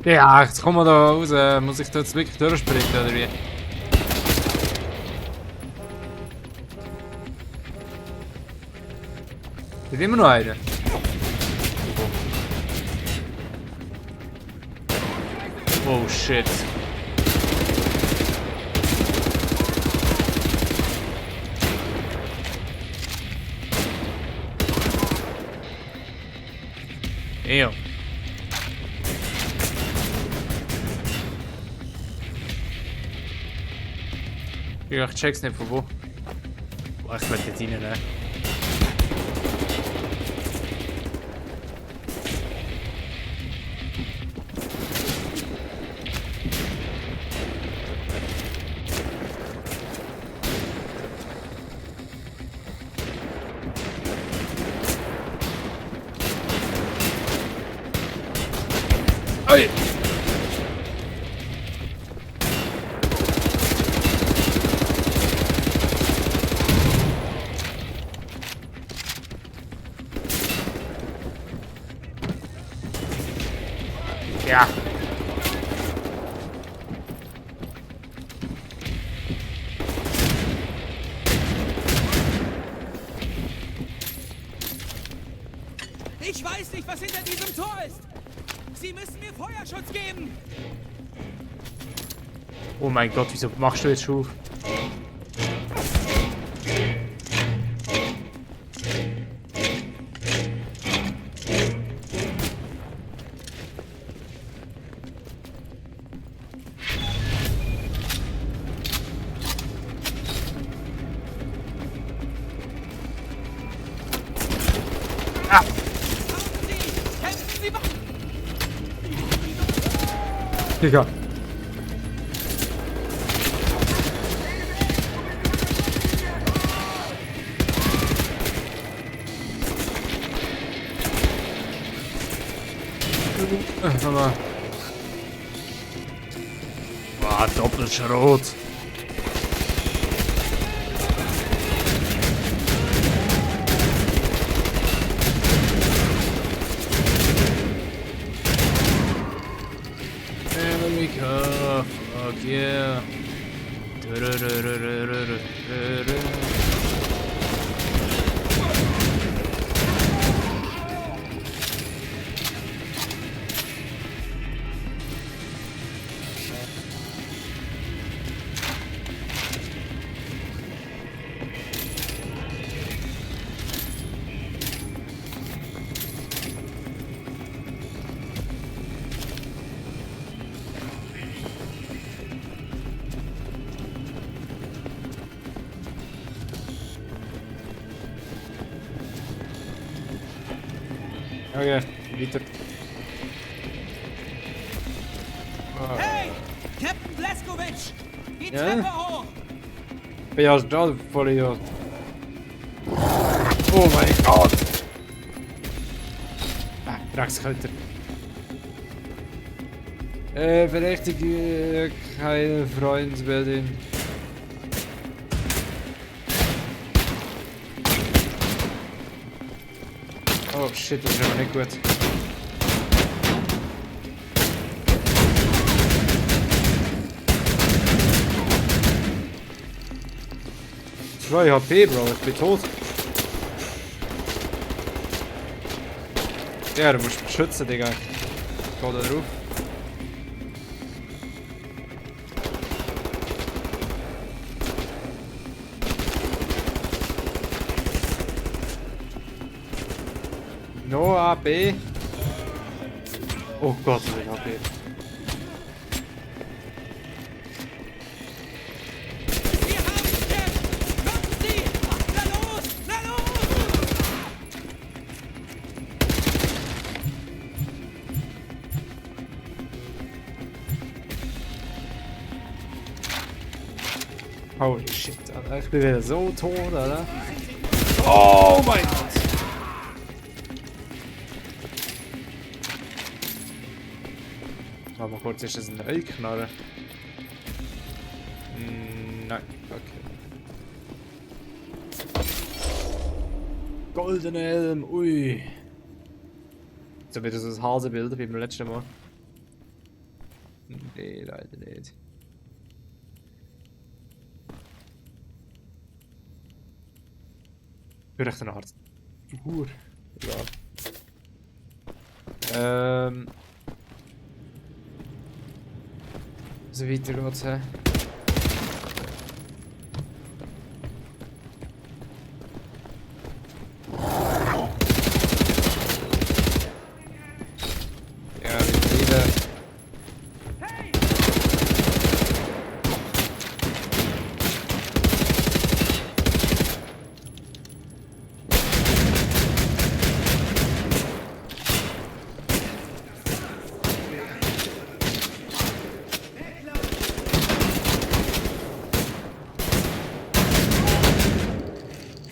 Ja, jetzt kommen wir da raus. Muss ich da jetzt wirklich durchspringen, oder wie? Ist immer noch einer. Oh shit. Damn. Ja, ich check's nicht von wo. Boah, ich will jetzt rein, ne? Oi! Ja. Ich weiß nicht, was hinter diesem Tor ist. Sie müssen mir Feuerschutz geben. Oh mein Gott, wieso machst du jetzt Schuh? Digga. Warte mal. Boah, Doppelschrot. America, fuck yeah. Okay, weiter. Hey, Captain Blazkowicz! Die Ja? Treppe hoch! Ja, da voll ja. Oh mein Gott! Ah, Drecksköter. Verdächtige keine Freund Berlin. Oh shit, das ist aber nicht gut. Zwei HP, Bro, ich bin tot. Ja, du musst mich schützen, Digga. Ich geh da drauf. No AP. Oh Gott, wie viel AP. Wir haben es! Kommen Sie! Na los! Na los! Holy shit, Alter. Ich bin wieder so tot, Alter. Oh mein Gott. Warte mal kurz, ist das eine Eiknarre? Nein, okay. Goldener Helm, ui. So wieder so ein Hasenbild wie beim letzten Mal. Nee, leider nicht. Vielleicht ein Arzt. Ja. So weiter geht's, hä? Ja, wieder.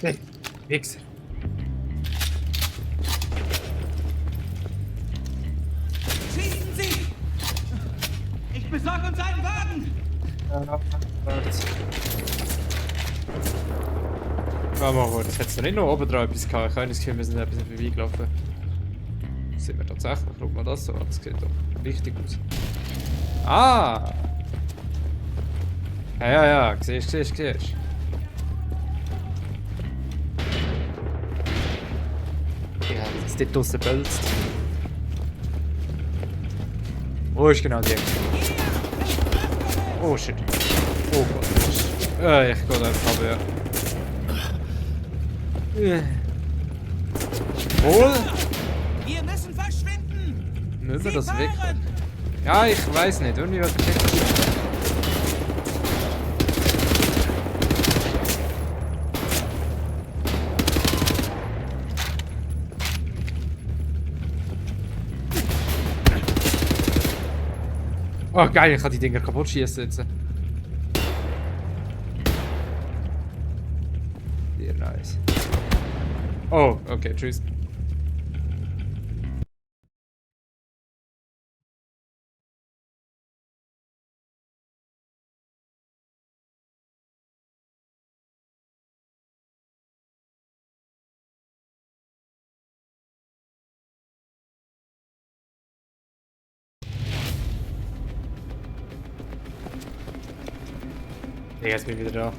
Hey, Wichser. Schießen Sie! Besorg uns einen Wagen! Warte mal kurz, hättest du nicht noch oben drauf etwas gehabt? Ich habe das Gefühl, wir sind ein bisschen vorbeigelaufen. Sehen wir tatsächlich, schaut mal das so an, das sieht doch richtig aus. Ah! Ja, siehst du. Ja, das ist dort draussen bölzt. Wo ist genau die? Oh shit. Oh Gott. Ich gehe einfach runter, ja. Wohl? Wir müssen verschwinden! Müssen wir das weg? Ja, ich weiß nicht. Irgendwie was oh geil, ich kann die Dinger kaputt schießen jetzt. Sehr nice. Oh, okay, tschüss. Ja, jetzt bin ich wieder da.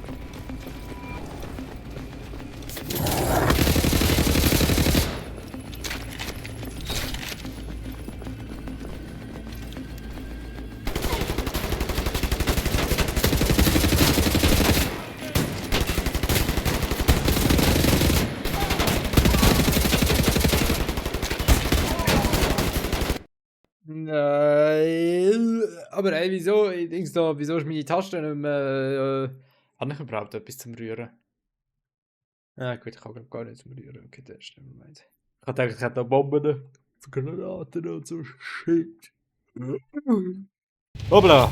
Nein. Aber ey, wieso? Wieso ist meine Taste nicht mehr. Habe ich überhaupt etwas zum Rühren? Ah, gut, ich kann gar nicht zum Rühren. Okay, das ist nicht mehr. Ich dachte, ich hätte da Bomben, Granaten und so Shit. Hoppla!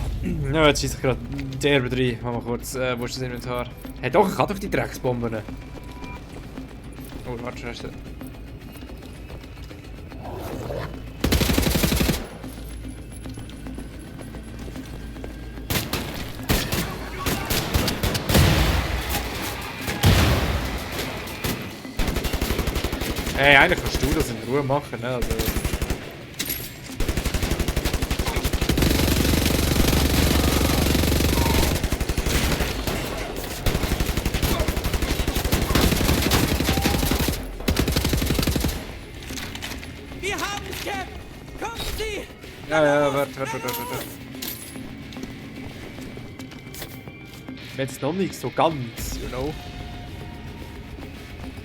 Ja, jetzt schieße ich gerade der rein. Mach mal kurz, wo ist das Inventar? Hey, doch, ich habe doch die Drecksbomben. Oh, warte, scheiße. Hey, eigentlich kannst du das in Ruhe machen, ne? Also. Wir haben es, Cap! Kommen Sie! Ja, warte. Jetzt noch nicht so ganz, you know.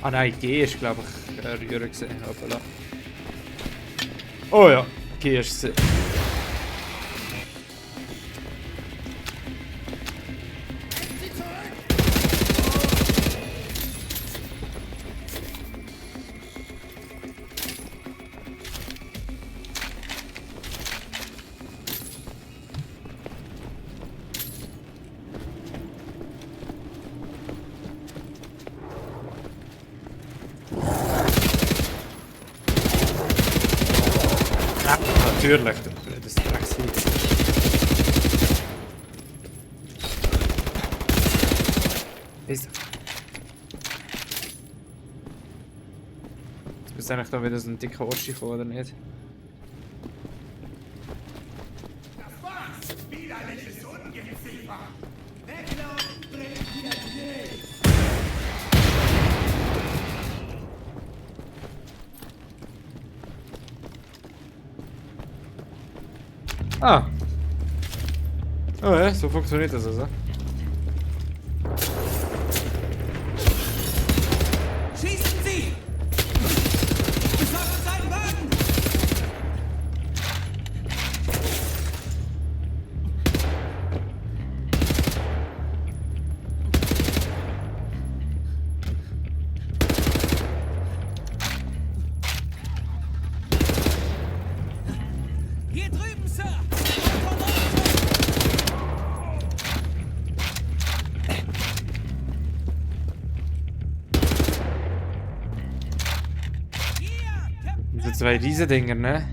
Ah nein, G ist glaube ich Rühren gesehen. Hoppala. Oh ja, G ist gesehen. Natürlich, das Drecksvieh. Ist das? Jetzt müsste eigentlich da wieder so ein dicker Oschi kommen, oder nicht? Das war's! Widerliches Ungeziefer! Weglaufen bringt hier nichts! Ah! Oh ja, so funktioniert das also. Schießen Sie! Besorgt uns einen Wagen! Hier drüben, Sir! Diese zwei Riesendinger, ne?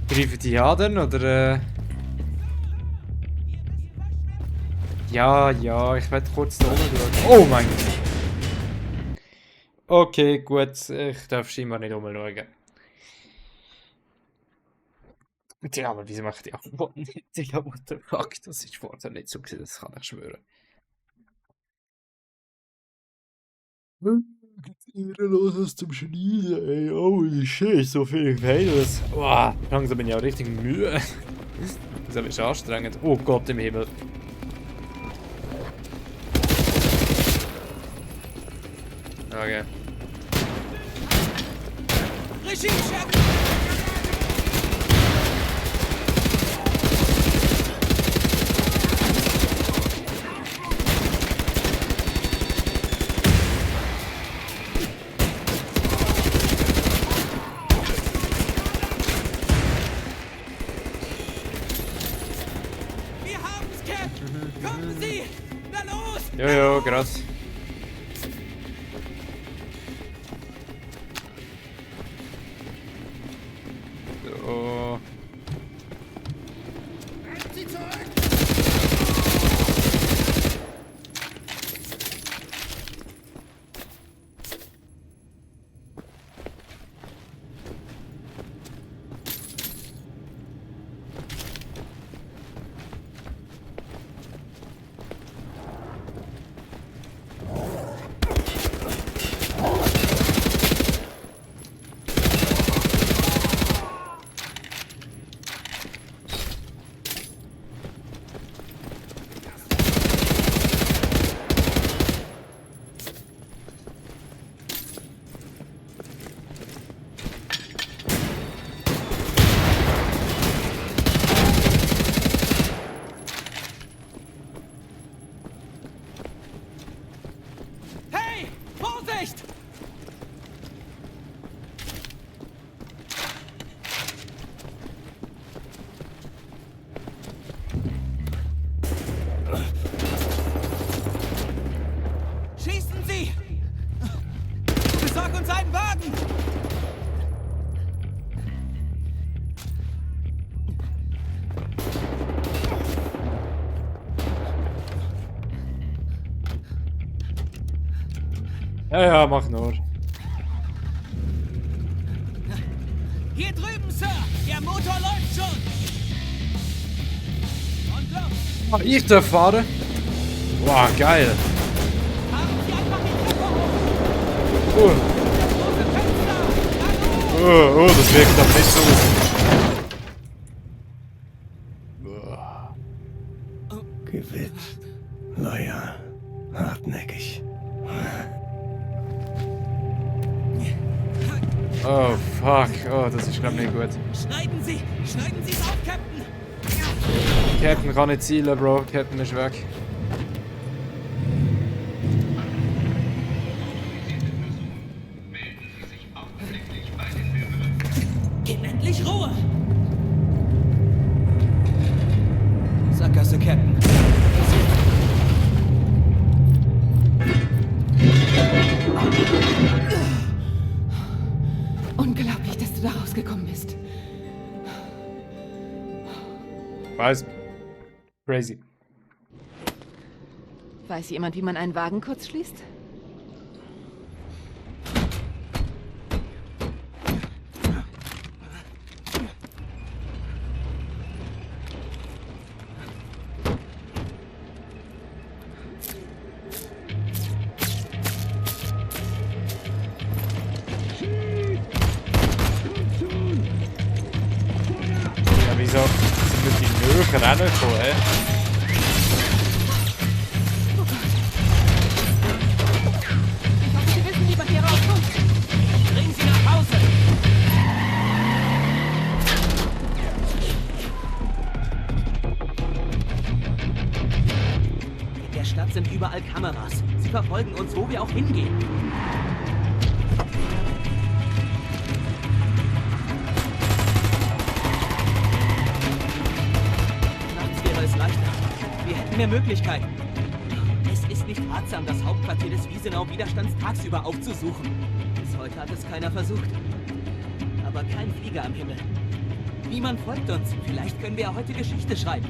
Greifen die an dann, oder Ja, ich werde kurz da oben schauen. Oh mein Gott! Okay, gut, ich darf scheinbar nicht umschauen. Ja, aber wieso macht die auch nicht? Digga, what the fuck? Das ist vorher nicht so gewesen, das kann ich schwören. Ehrenlos aus zum Schneiden, ey. Holy shit, so viel Fehler. Boah, langsam bin ich auch richtig müde. Das ist anstrengend. Oh Gott im Himmel. Okay. Jojo, krass. So. Ja, mach nur. Hier drüben, Sir! Der Motor läuft schon! Und los! Ich darf fahren? Wow, geil. Oh, das wirkt doch nicht so. Gewiss, loyal, hartnäckig. Oh, fuck. Oh, das ist glaube ich nicht gut. Schneiden Sie es auf, Captain! Captain kann nicht zielen, Bro. Captain ist weg. Gib endlich Ruhe! Sackgasse, Captain. Unglaublich, dass du da rausgekommen bist. Was? Crazy. Weiß jemand, wie man einen Wagen kurz schließt? Wieso sind wir die Nöcher auch nicht gekommen, ey? Ich hoffe, Sie wissen, wie man hier rauskommt. Bringen Sie nach Hause! In der Stadt sind überall Kameras. Sie verfolgen uns, wo wir auch hingehen. Wir hätten mehr Möglichkeiten. Es ist nicht ratsam, das Hauptquartier des Wiesenau-Widerstands tagsüber aufzusuchen. Bis heute hat es keiner versucht. Aber kein Flieger am Himmel. Niemand folgt uns. Vielleicht können wir heute Geschichte schreiben.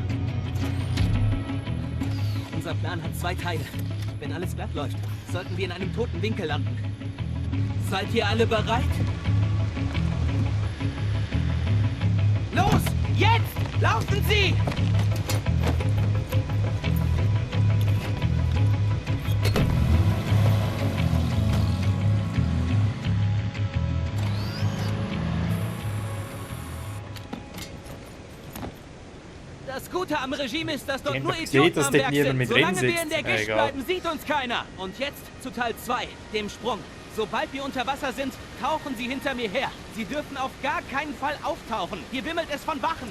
Unser Plan hat 2 Teile. Wenn alles glatt läuft, sollten wir in einem toten Winkel landen. Seid ihr alle bereit? Los! Jetzt! Laufen Sie! Das Gute am Regime ist, dass dort nur Idioten am Werk sind. Solange wir in der Gischt bleiben, sieht uns keiner. Und jetzt zu Teil 2, dem Sprung. Sobald wir unter Wasser sind, tauchen Sie hinter mir her. Sie dürfen auf gar keinen Fall auftauchen. Hier wimmelt es von Wachen.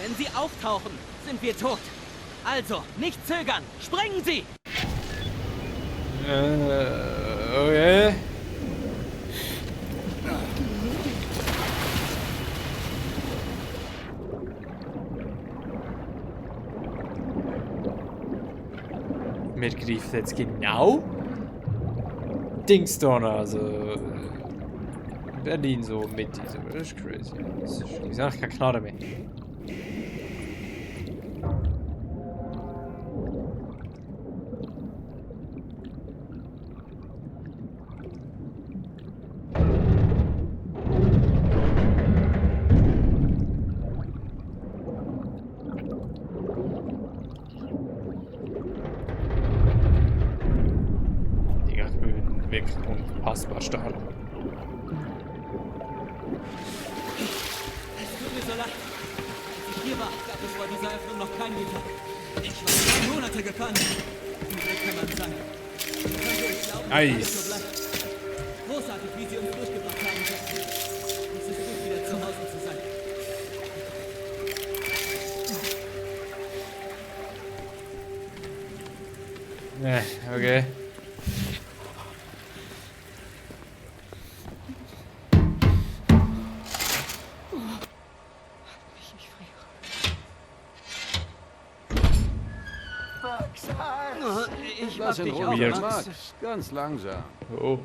Wenn Sie auftauchen, sind wir tot. Also, nicht zögern. Springen Sie! Okay. Mir greift jetzt genau Dingston, also Berlin so mit diesem. Das ist crazy. Das ist eigentlich keine Knarre mehr. Wirklich unfassbar stark. Es tut mir so leid. Als ich hier war, gab es vor dieser Öffnung noch kein Gitter. Ich war 2 Monate gefangen. Wie blöd kann man sein? Könnt ihr euch glauben, dass alles so bleibt? Großartig, wie sie uns durchgebracht haben. Es ist gut, wieder zu Hause zu sein. Okay. Ich mach dich auch, Weird. Max, ganz langsam. Oh.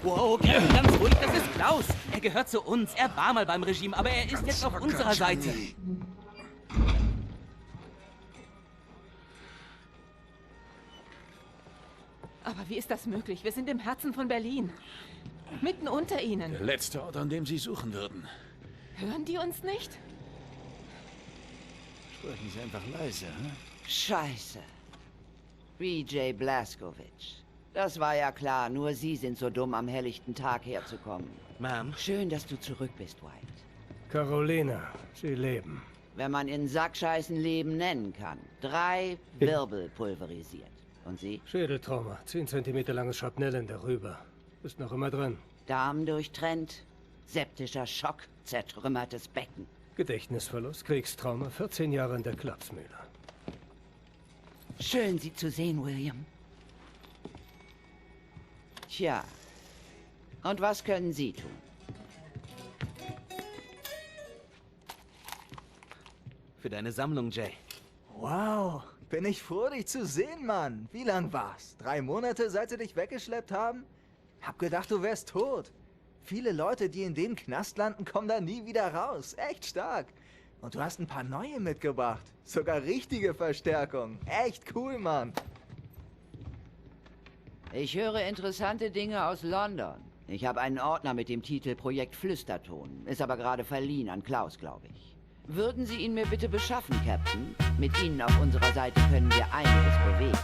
Wow, ganz ruhig, das ist Klaus. Er gehört zu uns. Er war mal beim Regime, aber er ist jetzt auf unserer Seite. Aber wie ist das möglich? Wir sind im Herzen von Berlin. Mitten unter ihnen. Der letzte Ort, an dem Sie suchen würden. Hören die uns nicht? Sprechen Sie einfach leise, hm? Scheiße. BJ Blazkowicz. Das war ja klar, nur Sie sind so dumm, am helllichten Tag herzukommen. Ma'am. Schön, dass du zurück bist, White. Carolina, Sie leben. Wenn man in Sackscheißen Leben nennen kann. 3 Wirbel pulverisiert. Und Sie? Schädeltrauma, 10 cm langes Schrapnellen darüber. Ist noch immer drin. Darm durchtrennt, septischer Schock, zertrümmertes Becken. Gedächtnisverlust, Kriegstrauma, 14 Jahre in der Klapsmühle. Schön, Sie zu sehen, William. Tja. Und was können Sie tun? Für deine Sammlung, Jay. Wow, bin ich froh, dich zu sehen, Mann. Wie lang war's? 3 Monate, seit sie dich weggeschleppt haben? Hab gedacht, du wärst tot. Viele Leute, die in den Knast landen, kommen da nie wieder raus. Echt stark. Und du hast ein paar neue mitgebracht. Sogar richtige Verstärkung. Echt cool, Mann. Ich höre interessante Dinge aus London. Ich habe einen Ordner mit dem Titel Projekt Flüsterton. Ist aber gerade verliehen an Klaus, glaube ich. Würden Sie ihn mir bitte beschaffen, Captain? Mit Ihnen auf unserer Seite können wir einiges bewegen.